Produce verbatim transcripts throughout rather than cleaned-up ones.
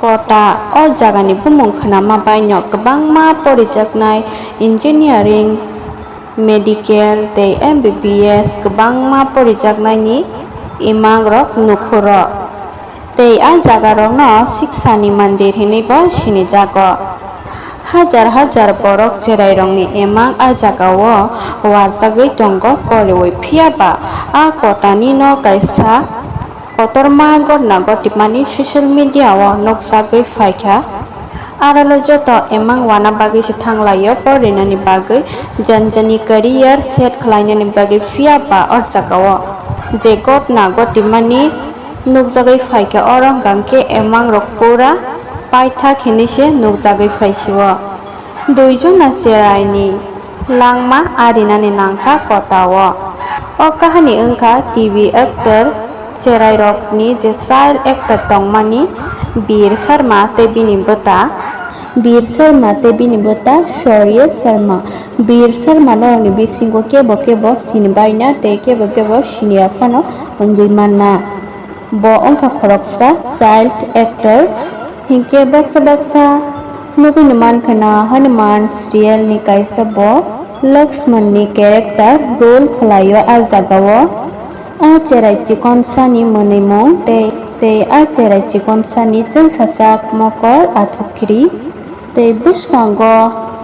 Kota. O jagani bumung khwnama baino kwbangma porijaknai engineering, medical tei M B B S kwbangma porijaknaini imangrok nukhuro. Tei a jagarokno Siksani mandir hinwibo sinijago. Hajar hajar borok cherairokni emang a jagao warjagwi tongo poriwi, phiya ba a kotanino kaisa kotorma gotna gotipmani social media o nukjagwi phaikha. Aralo joto emang wana bagwi se thanglaio, por rinani bagwi, jani jani career set khlainani bagwi, phiya ba o jagao je gotna gotipmani nukjagwi phaikha, oro hwnkha khe emangrok pura paithak hinwi se nukjagwi phaisio. Dui jona cheraini langma arinani nangkha kotao. O kahani wngkha T V actor cherairokni je child actor tongmani Bir Sharma tei bini bwta. Bir Sharma tei bini bwta Shaurya Sharma. Bir Sharma norokni bisingo kebo kebo sinibaina tei kebo kebo siniya phano wngwi manna. Bo wngkha khoroksa child actor, hinkhe baksa baksa nugwino mankha na Hanuman serial ni kaisa bo Lakshman ni character role khwlaio a jagao. A cherai chikon sani mwnwimung tei tei a cherai chikon sani chwngsasak mokol athukiri. Tei bwskango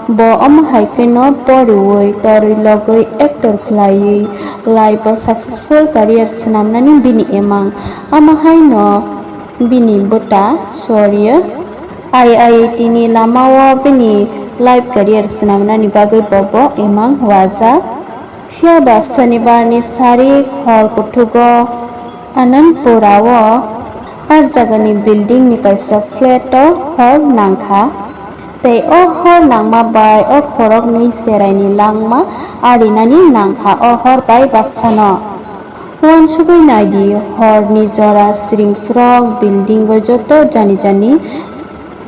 bo omo hai kheno poriwi torwi logwi actor khlaiwi life o successful career swnamnani bini emang. Omo haino bini bwta Shaurya I I T ni lamao bini life career swnamnani bagwi bo bo emang wajak. Phiya ba Shonibar ni sari hor kuthugo Anandpura o a jagani building ni kaisa flat o hor nangkha. Tei o hor nangma bai o khoroknwi cheraini langma arinani nangkha o hor bai baksano. Uansugwi naidi, horni jora sringsrok building o joto jani jani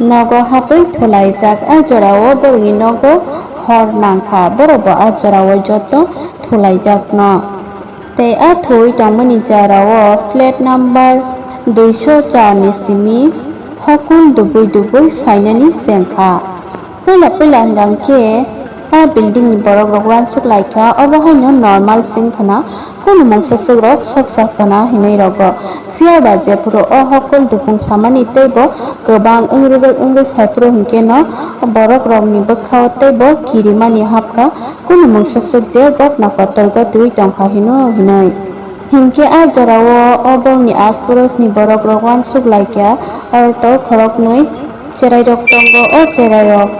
nogo hapwi thulaijak. A jorao borokni nogo hor nangkha, borokbo a jorao joto thulaijakno. Tei a thwi tongmani jorao flat number duiso char ni simi hokul dubui dubui phainani chengkha. Puila puila hwnkha khe a building ni borok rok uansuk laikha, obo haino normal se wngkha na, kunu mungsa swk rok soksa khana hinwi rogo. Phiya ba jephuru o hokol dukung samani tei bo kwbang wngwi rwrwk wngwi phaiphuru hinkhe no borok rok ni bwkha o tei bo kirimani hapkha, kunu mungsa swk de gotna kotor gotwi tongkha hino hinwi. Hinkhe a jorao o borokni asporosni borok rok uansuk laikha, orto khoroknwi cherai rok tongo, o cherai rok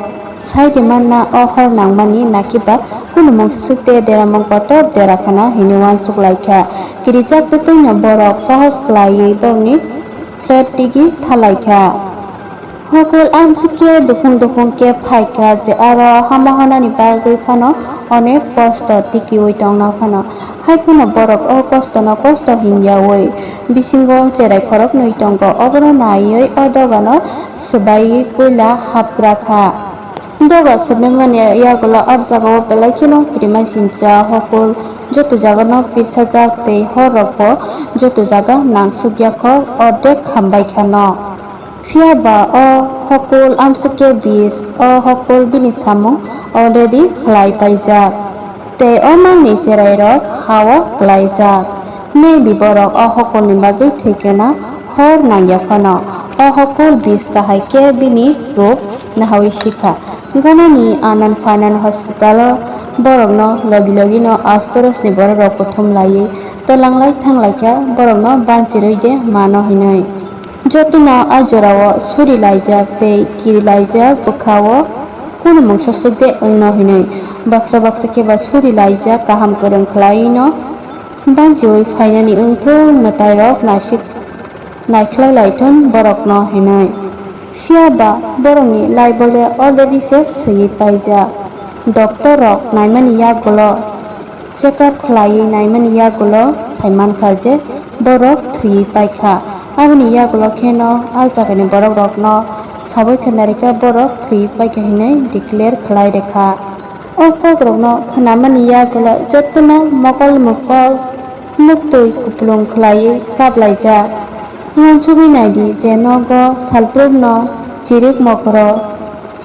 sai de manna o hor nangmani, nakiba kunu mungsa swk de deramung kotor dera khana hinwi uansuk laikha. Kirijak twtwino borok sahos khlaiwi borokni flat digi thalaikha. Hokol amsike dukhung dukhung khe phaikha je aro hama honani bagwi phano onek kosto tikiwi tongna phano. Hai phano borok o kostono kosto hinyawi bisingo cherai khoroknwi tongo, obono naiwi o dogano swbaiwi puila hapgra kha. Doga swbaimani yagulo o jagao belai kheno kirimasingcha hokol joto jagano pirsajak tei hor rokbo joto jaga nangsukya kho, ordek hambai khano. Phiya ba o hokol amsike bis, o hokol bini samung already khlai paijak. Tei o mangni cherai rok ha o kwlaijak. Maybe borok o hokol ni bagwi thwikhe na hor nangya phano. O hokol bis kahai khe bini rup nahawi sikha. Ganani Anand Phanan Hospital o borokno logi logi no asporos ni borok rok kuthum laiwi twlang lai thang laikha, borokno banchirwi de mano hinwi. Jotono a jorao suri laijak tei kiri laijak bwkha o kunu mungsa swk de wngno hinwi. Baksa baksa khe ba suri laijak kaham kwrwng khlaiwi no banchiwi phainani wngthung mwtai rok naisik naikhlai laithun borokno hinwi. Phiya ba borokni life o le already se swiwi paijak. Doctor rok naimani yagulo check up khlaiwi naimani yagulo saimankha je borok thwiwi paikha. Aboni yagulo kheno a jagani borok rokno sabai khe narikha borok thwiwi paikha hinwi declare khlai rwkha. O kok rokno khwnamani yagulo jotono mokol mokol muktwi kupulung khlaiwi kaplaijak. Uansugwi naidi je nogo salprumno chirik mokro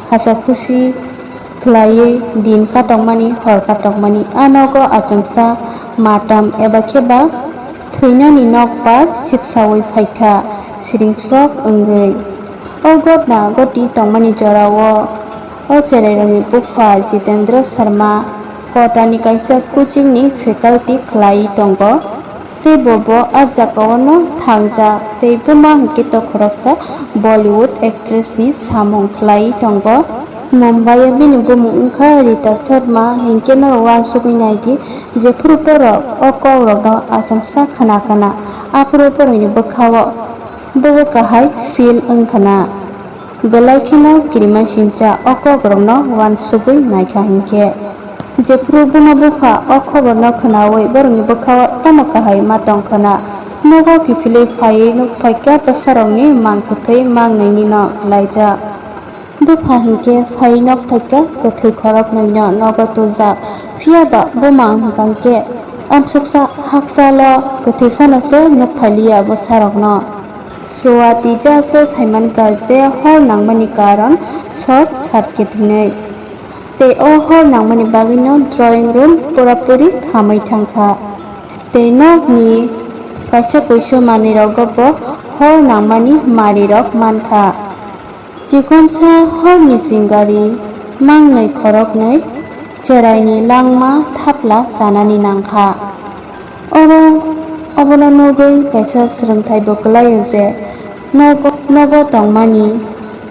hasa khusi khlaiwi din katokmani hor katokmani. A nogo achomsa matam eba kheba thwinani nokbar sipsawi phaikha siringsrok wngwi. O gotna goti tongmani jorao o cherairokni bupha Jitendra Sharma kotani kaisa coaching ni faculty khlai tongo. Tei bo bo ah jagao no thangjak tei buma hinkhe to khoroksa Bollywood actress ni samung khlai tongo. Mumbai o bini bumung wngkha Rita Sharma, hinkhe norok uansugwi naidi jephuru borok o kokrokno achomsa khna khna aphuru borokni bwkhao bobo kahai feel wngkhna. Belai kheno kirimasingcha o kokrokno uansugwi naikha hinkhe. Jephuru buma bupha o khoborno khnaui borokni bwkhao tamo kahai ma tongkhwna. Nogo kiphilwi phaiwi nukphaikha bwsarokni mang kwthwi mang nwngnino laijak. Bupha hinkhe phaiwi nokphaikha kwthwi khoroknwino nogo tubujak. Phiyaba buma hwnkhe amsuksa hakchalo kwthwi phano se nukphailiya bwsarokno. Swati jaso saimankha je hor nangmani karon short circuit hinwi. Tei o hor nangmani bagwino drawing room purapuri khamwi thangkha. Tei nokni kaisa kuisu manwirokgo bo hor nangmani marirok mankha. Chikonsa horni chingari mangnwi khoroknwi cheraini langma thapla chanani nangkha. Oro obono nugwi kaisa swrwngthaibo kwlaio je nogo, nogo tongmani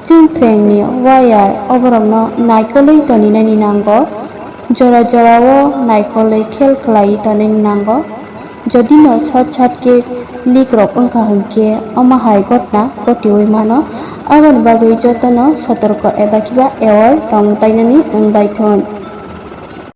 chwngphrengni wire oborokno naikolwi toninani nango, jora jorao naikolwi khel khlaiwi tonini nango. Jodino short circuit leak rok wngkha hinkhe omo hai gotna ghotiwi mano, aboni bagwi jotono sotorko eba khiba aware tong bainani wngbaithun.